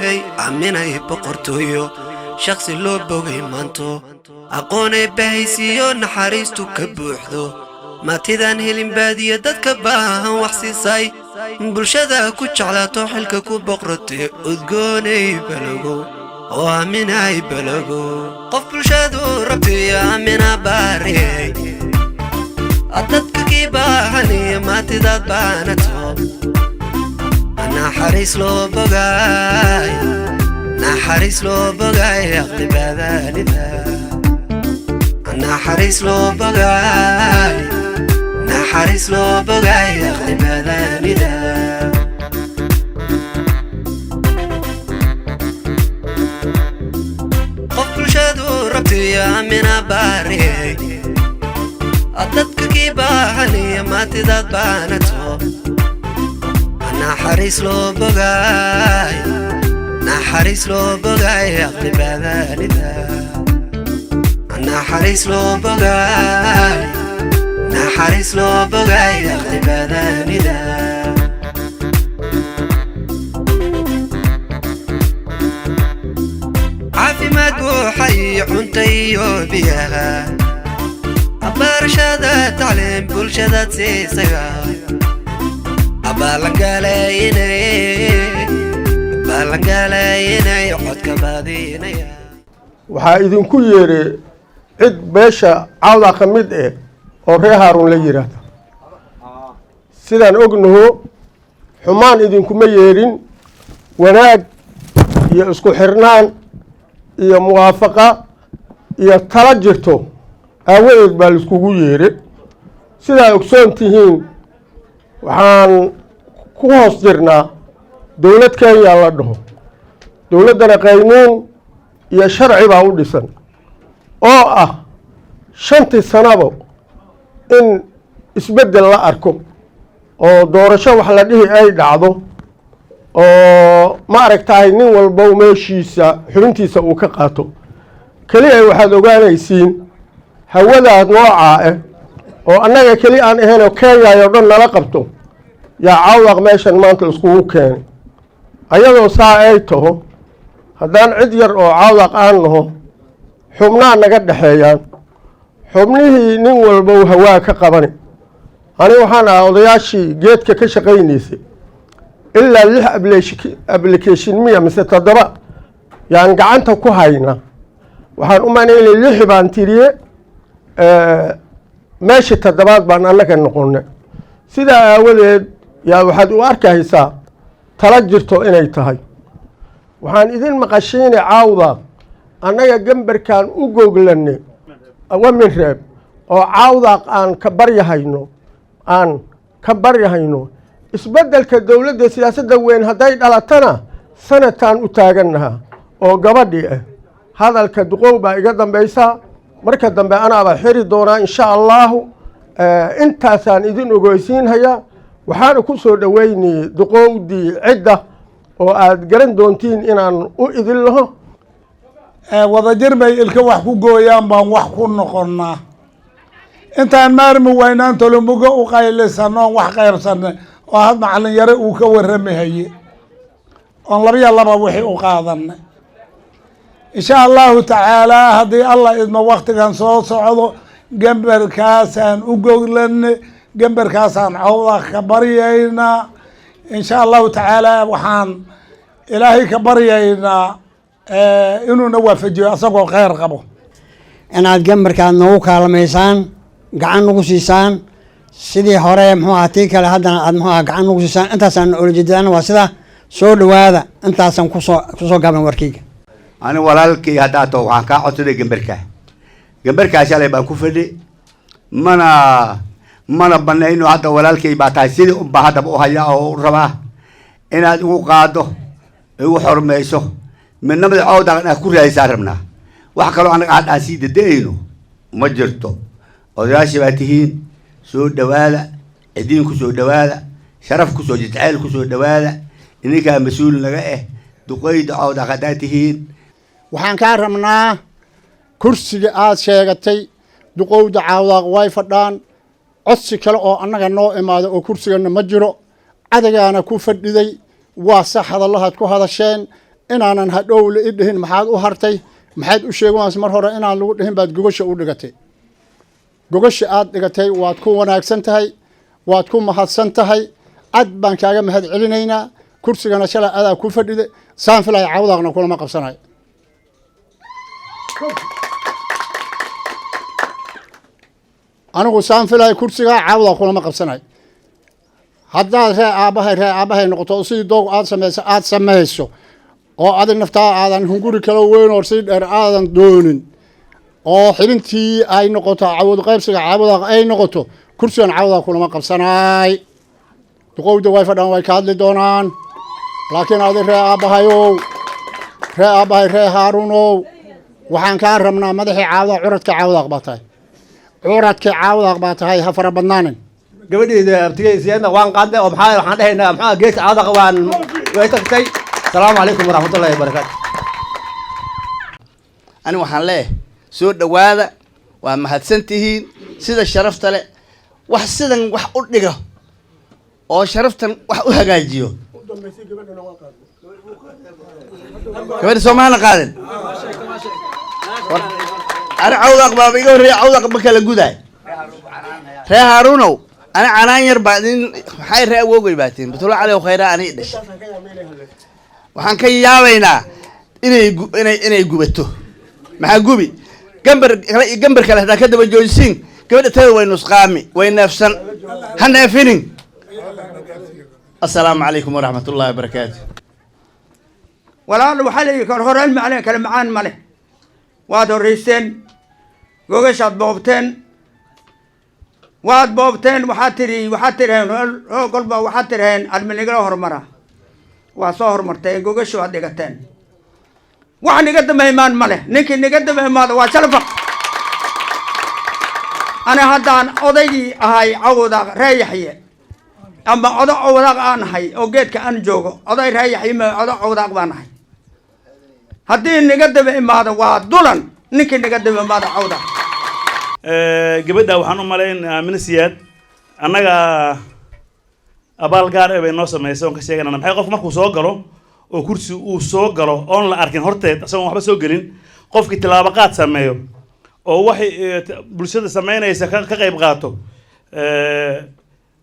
Aaminay boqortooyo, shakhsi loo bogay maanto, aqoonay bahaysiiyo, naxariistu ka buuxdo, maatidaan helin baadiyo, dadka baahan wax siisay, bulshada ku jeclaato, xilka ku boqratay. Udgoonay balogow oo aaminay balogow, qof bulshadu rabtiyo, Aamina baariyey, dadka kii baahan iyo maatidaad baanato. Naxariis loo bogaay, naxariis loo bogaay, aqli badanida. Naxariis loo bogaay, naxariis loo bogaay, aqli badanida. Qof bulshadu rabtiyo, Aamina baariyey, dadka kii baahan iyo maatidaad baanato. Naxariis loo bogaay, naxariis loo bogaay, aqli badanida. Naxariis loo bogaay, naxariis loo bogaay, aqli badanida. Caafimaad buuxa iyo cunta iyo biyaha, barashada tacliim bulshadaad siisaya, baalangaalaynay codka baadinaya. Waxaa idinku yeedhay cid beesha Cawda ka mid eh oo Reer Haarun la yidhaahda. Sidaan ognaho, xumaan idinkuma yeedhin, wanaag iyo isku xirnaan iyo muwaafaqa iyo tala jirto aawadeed baa laiskugu yeedhay. Sidaa ogsoon tihiin, waxaan ku hoos jirnaa dowlad Kenya la dhaho. Dowladdana qaynuun iyo sharci baa u dhisan oo ah 5-tii sanaba in isbeddel la arko oo doorasho wax la dhihi ay dhacdo, oo ma aragtahay, nin walbo meeshiisa xubintiisa uu ka qaato. Keliya waxaad ogaanaysiin hawadaas noocaa ah oo annaga keli aan ahayn oo Kenya oo dhan nala qabto yaa Cawdaq meeshan maanta iskugu keenay. Ayadoo saa ay taho, haddaan cid yar oo Cawdaq aan naho, xubnaa naga dhexeeyaan, xubnihii nin walbow hawaa ka qabani. Ani waxaan ahaa odayaashii geedka ka shaqaynaysay. Ilaa lix application miya mise toddoba yaan gacanta ku hayna. Waxaan u malaynay lix baan tiriye, meeshii toddobaad baan annaga noqonay. Sidaa aawadeed yaa waxaad u arkaysaa tala jirto inay tahay. Waxaan idin maqashiinay, Caawda annaga gambarkaan u goglanay wamin reeb oo Caawdaaq aan ka baryahayno, aan ka baryahayno isbeddelka dowladda. Siyaasadda weyn hadday dhalatana, sanadkaan u taagannaha oo gabadhii ah. Hadalka duqow baa iga dambaysaa, marka dambe anaaba xiri doonaa, insha Allahu. Intaasaan idin ogeysiinhayaa. Waxaana ku soo dhoweynayey duqowdii cidda oo aad garan doontiin inaan u idin laho. Wadajir bay ilka wax ku gooyaan baan wax ku noqonnaa. Intaan maarmi waynaan tolomugo u qaylisano oon wax qaybsanay oo had macalin yare uu ka warramahaye oon labiya laba wixii u qaadanay, insha Allahu tacaalaa, haddii Allah idmo, waktigan soo socdo gambarkaasaan u goglanay, gambarkaasaan Cawda ka baryaynaa, insha Allahu tacaalaa. Waxaan Ilaahay ka baryaynaa inuuna waafajiyo asagoo kheyr qabo. Inaad gambarkaad noogu kaalmaysaan, gacan nagu siisaan sidii hore, muxuu aha, tii kale haddana aad, muxuu aha, gacan nagu siisaan. Intaasaan olajeedana waa sida. Soo dhawaada, intaasaan kusoo gaaban warkeyga. Ani walaalkii haddaa taho, waxaan kaa codsaday gambarkaa. Gambarkaa shalay baan ku fadhi, mana banayno. Hadda walaalkay baa tahay, sidii unbaa haddaba u hayaa oo u rabaa inaad igu qaado, igu xormayso, midnamada Cawdaq inaad ku raadisaan rabnaa. Wax kaloo annaga hadda aan sii dada-ayno ma jirto. Odayaashii baa tihiin, soo dhawaada, cidiin ku soo dhawaada, sharaf kusoo, jeceyl kusoo dhawaada. Idinkaa mas-uul naga ah, duqeyda Cawdaq haddaa tihiin. Waxaan kaa rabnaa kursiga aad sheegatay. Duqowda Caawdaaq way fadhaan. Codsi kale oo annaga noo imaado oo kursigana ma jiro. Cadagaana ku fadhiday, waa sax hadallahaad ku hadasheen. Inaanan hadhow la i dhihin maxaad u hartay, maxaad u sheegaas mar hore inaan lagu dhihin baad gogasha u dhigatay. Gogasha aad dhigatay waad ku wanaagsan tahay, waad ku mahadsan tahay, cad baan kaaga mahad celinaynaa. Kursigana shalay adaa ku fadhida, saan filaya Cawdaaqna kulama qabsanayo. Anigu saan filaya kursigaa Cawdaaq kulama qabsanayo. Haddaad ree aabbahay, ree aabbahay noqoto oo sidii doog aad samayso, aad samayso oo adig naftaa aadan hunguri kala weyn oo sii dheer aadan doonin oo xibintii ay noqoto cawad qaybsiga Cawdaaq ay noqoto, kursigan Cawdaaq kulama qabsanaay. Duqowda way fadhaan, way ka hadli doonaan, laakiin adi ree aabbahayow, ree aabbahay, ree Haaruunow, waxaan kaa rabnaa madaxii Cawdaaq, curadka Cawdaaq baa tahay, curadkii Cawdaaq baa tahay, ha fara badnaanin. Gabadheeda abtigeysiyaadna waan qaadnay oo maxaa waxaan dhahaynaa, maxaa geeska Cawdaaq waan way tagtay. Asalaamu calaykum waraxmatullahi wabarakaatu. Ani waxaan leeyahay soo dhowaada, waa mahadsan tihiin sida sharafta leh. Wax sidan wax u dhigo oo sharaftan wax u hagaajiyo gabadha soomaana qaadin. Ani Cawdaq baaba iga horreeya, Cawdaq ma kala gudaay. Ree Haaruunow, ani canaan yar baa idin, maxay ree awowgay baa tihin, Batulo Cali oo khayraa ani dhashay. Waxaan ka yaabaynaa inay gubato. Maxaa gubi? Gambar kale iyo gambar kale haddaa ka daba joojisiin gabadha tada way nusqaami, way neefsan. Ha neefinin. Assalaamu calaykum waraxmat ullahi wabarakaatu. Walaal, waxaa la yidhi kor horeen macleen kale macaan ma leh. Waad horrayseen, gogashaad boobteen, waad boobteen. Waxaad tidhi, waxaad tidhaheen golba, waxaad tidhaheen arminigala horumara. Waa soo horumarteen, gogasha waad dhigateen. Wax niga daba imaan ma leh. Ninkii niga daba imaada waa shalfaq. Ani haddaan odaygii ahay Cawdaaq ree Yaxye ama odo Cawdaaq aan ahay oo geedka aan joogo, oday ree Yaxye ma odo Cawdaaq baan ahay. Haddii niga daba imaado waa dulan, ninkii niga daba imaado Cawdaaq. Gabadha waxaan u malayn Aamine Siyaad annaga abaal gaar eh bay noo samaysay oon ka sheeganana. Maxay qof markuu soo galo oo kursi uu soo galo oon la arkin horteed, isagoon waxba soo gelin, qofkii tilaabo qaad sameeyo oo waxay bulshada samaynaysa ka qayb qaato,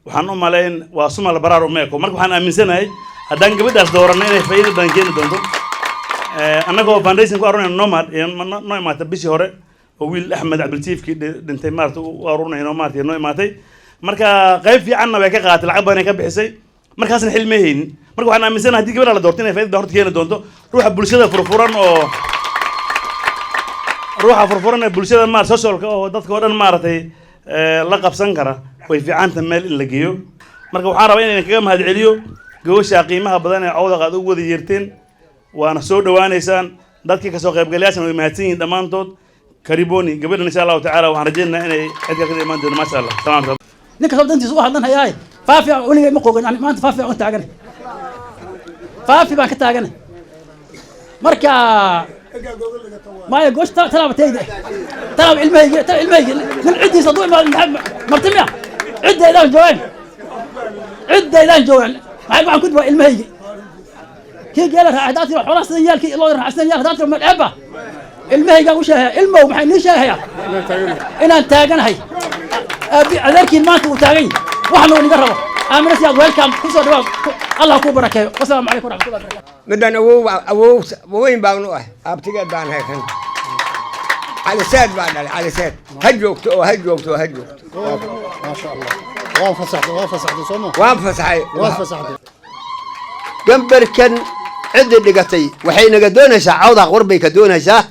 waxaan u malayn waa sumal baraar umeeko. Marka waxaan aaminsanahay haddaan gabadhaas dooranno inay faa'iido badan keeni doonto. Annagoo foundation ku arurinayno Nomad iyo noo imaatay bishii hore oo wiil Axmed Cabdilatiifkii dhintay maarata u arurinayno, maarata noo imaatay. Marka qayb fiicanna bay ka qaadatay, lacag badan ay ka bixisay, markaasna xil ma haynin. Marka waxaan aaminsanahay haddii gabadha la doorto inay faa'iido badan horta keeni doonto. Ruuxa bulshada furfuran oo ruuxa furfuran ee bulshada maar socialka oo dadka oo dhan maaragtay la qabsan kara, way fiicanta meel in la geeyo. Marka waxaan rabaa inaan kaga mahadceliyo gogosha qiimaha badan ee Cawdaq aad ugu wada yeerteen, waana soo dhawaaneysaan. Dadkii kasoo qaybgalayaashana way mahadsan yihiin dhammaantood. Kariboni gabadhan, insha Allahu tacaala waxaan rajaynaynaa inay cid kale ka imaan doonto, maasha Allah. Salaam. Ninka soo dantiisa u hadlan hayaay. Faafi weligay ma qoogin ani, maanta Faafi aan taaganay, Faafi baan ka taaganay. Marka maya goosh talaaba tayda, talaaba ilmahaygi, talaaba ilmahaygi. Nin ciddiisa hadduu imaado marti miya? Ciddaydaan joogaan, ciddaydaan joogaan. Maxay waxaan ku dibaa ilmahaygi kii geela raacay haddaad tiro xoolaha sidan yaalkii loo raacay sidan yaal haddaad tiro meel ceebba ilmahaygaan u sheegaya. Ilmow, maxay nii sheegayaa inaan taaganahay aabi adeerkiin maanta uu taagan yahay, waxna uu niga rabo. Aamina Siyaad, welcome, kusoo dhawaad, Allah kuu barakeeyo. Wasalaamu calaykum waraxmatullahi wabarakatu. Midaan awow awow weyn baan u ah, abtigeed baan ahay. Kan Caliseed baa dhalay. Caliseed ha joogto oo ha joogto oo ha joogto. Maasha Allah, waan fasaxday, waan fasaxday soo ma? Waan fasaxay. Waan fasaxday. Gambarkan ciddii dhigatay waxay naga doonaysaa Cawdaq, war bay ka doonaysaa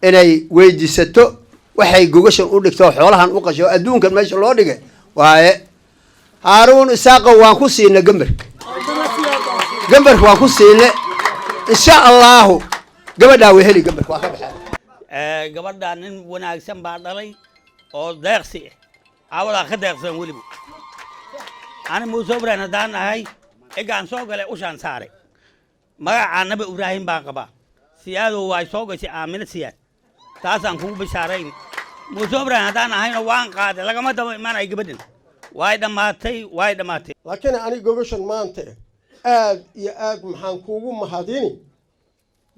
inay weydiisato waxay gogashan u dhigto, xoolahan u qasho, adduunkan meesha loo dhigay waaye. Haaruun Isaaqo, waan ku siinay gambarka, gambarka waan ku siinay. Insha Allahu gabadhaa way heli, gambarka waa ka baxeen. Gabadha nin wanaagsan baa dhalay oo deeqsi ah, caawadaa ka deeqsan weliba. Ani Muuse Ibraahim haddaan ahay, egaan soo galay ushaan saaray magacaa Nabi Ibraahim baan qabaa. Siyaadow waa soo gashay Aamino Siyaad, taasaan kugu bishaarayn. Muuse Ibraahim haddaan ahayna waan qaaday, lagama daba imaanayo gabadhan. Way dhammaatay, way dhammaatay. Laakiin ani gogashan maanta aad iyo aad maxaan kuugu mahadini.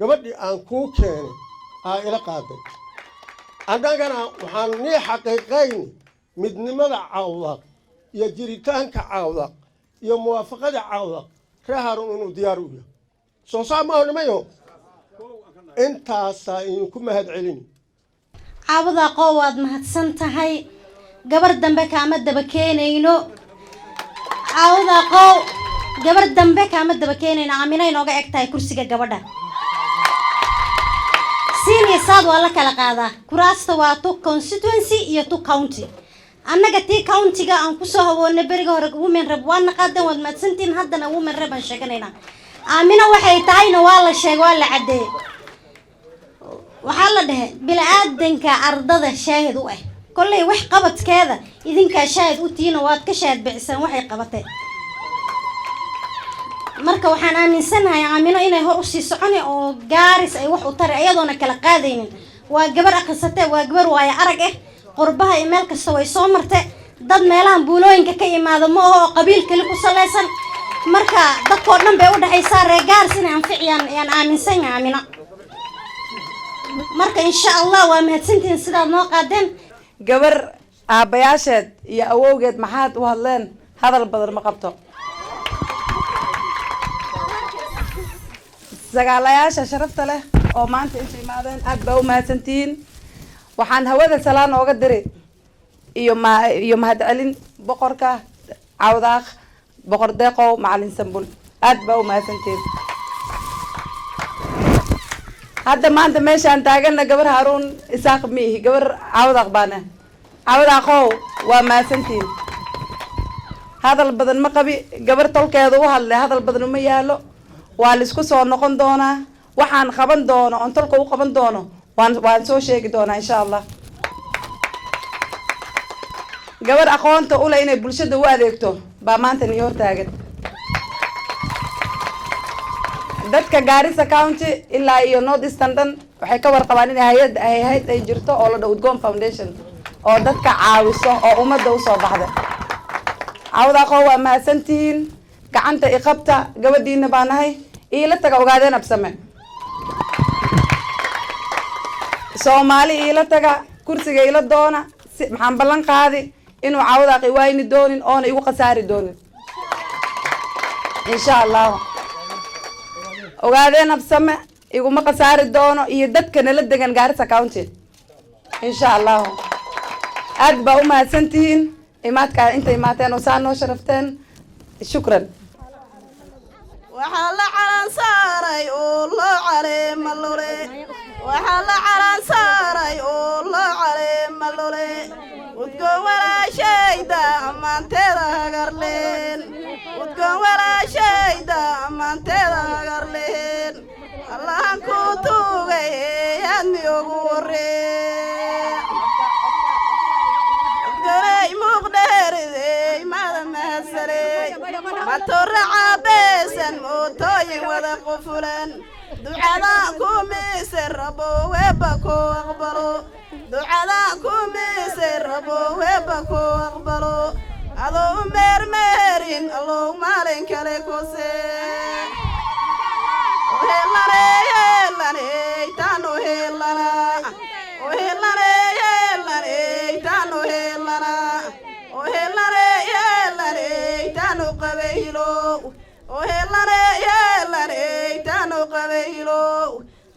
Gabadhii aan kuu keenay aa ila qaaday. Annagana waxaan nii xaqiiqayn midnimada Cawdaq iyo jiritaanka Cawdaq iyo muwaafaqada Cawdaq, ree Haaruun inuu diyaar u yahay. Soo saa maaho, nimayo? Intaasaa idinku mahad celini. Caawadaaqoo, waad mahadsan tahay. Gabar dambe kaama daba keenayno. Caawadaaqow, gabar dambe kaama daba keenayno. Aamino inooga eg tahay kursiga gabadha. Siin iyo saad waa la kala qaadaa. Kuraasta waa tu constituency iyo tu county. Annaga tii countyga aan kusoo hawoonay beriga hore, women rep waana qaadan. Waad mahadsantihiin. Haddana women rep aan sheeganaynaa. Aamino waxay tahayna waa la sheegay, waa la caddeeyey. Waxaa la dhahay bini-aadanka ardada shaahid u ah. Kollay wax qabadkeeda idinkaa shaahid u tihiin oo waad ka shaahid bicisaan waxay qabatay. Marka waxaan aaminsanahay Aamino inay hor usii soconi oo Gaaris ay wax u tari, ayadoona kala qaadaynin. Waa gabar akhrisate, waa gabar waayo arag ah. Qurbaha iyo meel kasta way soo martay. Dad meelahan buulooyinka ka imaado ma aho oo qabiil keli ku salaysan. Marka dadkoo dhan bay udhexaysaa. Reer Gaaris inay anficiyaan ayaan aaminsan yahay Aamino. Marka insha Allah waa mahadsantihiin sidaad noo qaadeen. Gabar aabbayaasheed iyo awowgeed maxaad u hadleen, hadal badan ma qabto. Sagaalayaasha sharafta leh oo maanta inta imaadeen, aad baa u mahadsantihiin. Waxaan hawada salaan ooga diri iyo ma iyo mahadcelin boqorka Cawdaaq, Boqor Deeqow Macalin Sambul. Aad baa u mahadsantihiin. Hadda maanta meeshaan taagana gabar Haaruun Isaaq ma ihi, gabar Cawdaaq baan ah. Cawdaaqow, waa mahadsantihiin. Hadal badan ma qabi. Gabar tolkeeda u hadlay hadal badan uma yaalo. Waa laisku soo noqon doonaa. Waxaan qaban doono oon tolka u qaban doono waan soo sheegi doonaa insha Allah. Gabar aqoonta ule inay bulshada u adeegto baa maanta nii hortaagan. Dadka Gaarisa County ilaa iyo North Eastern dhan waxay ka warqabaan in hay-ad hay-ad ay jirto oo la dhaho Udgoon Foundation oo dadka caawiso oo ummadda usoo baxda. Cawdaaqo, waa mahadsantihiin. Gacanta iqabta, gabadhiina baa nahay. Iila taga Ogaadeen Absame, Soomaali iila taga, kursiga ila doona. Si maxaan ballan qaadi inuu Cawdaaq iwaayni doonin oona igu khasaari doonin insha Allahu. Ogaadeen Absame iguma khasaari doono iyo dadka nala degan Gaarisa County insha Allahu. Aad baa u mahadsantihiin imaadkaa inta imaateen oo saa noo sharafteen. Shukran. Waxaa la calan saaray oo loo caleema lule, waxaa la calan saaray oo loo caleema lule. Udgoon walaashayda ammaanteeda hagarleen, udgoon walaashayda ammaanteeda hagarleen. Allahan kuu tuugay aadmi ugu warree. Udgoonay muuqdheeridey maada mahadsaney, matoora caabeesan, mootooyin wada qufulan. Ducadaan ku miise rabo weeba ku aqbalo, ducadaan ku miise rabo weeba ku aqbalo. Adoo u meermeerin allow maalin kale kuse. Uheelaney heelaney taanu heelanaa, uheelaney heelaney taanu heelanaa, uheelaney heelaney taanu qabaylo, uheelaney heelaney taanu qabaylo.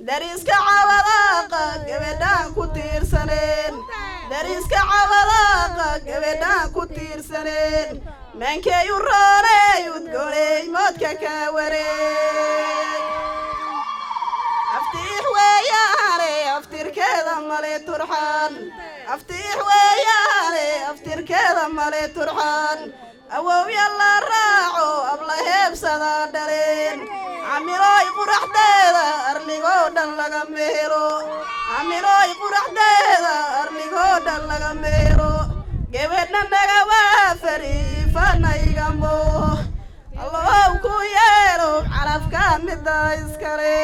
Dariska Cawadaaqa gabadhaan ku tiirsaneen, dariska Cawadaaqa gabadhaan ku tiirsaneen. Maankey u rooney udgooney moodka kaa wareeg. Aftiix weeyaane aftirkeeda male turxaan, aftiix weeyaane aftirkeeda male turxaan. Awowya la raaco abla heebsadaa dhaleen. Camilooy quraxdeeda arligoo dhan laga meelo, camilooy quraxdeeda arligoo dhan laga meelo. Gebedha naga waa fariifanaygambo, allow ku yeelo calafka midda iskale.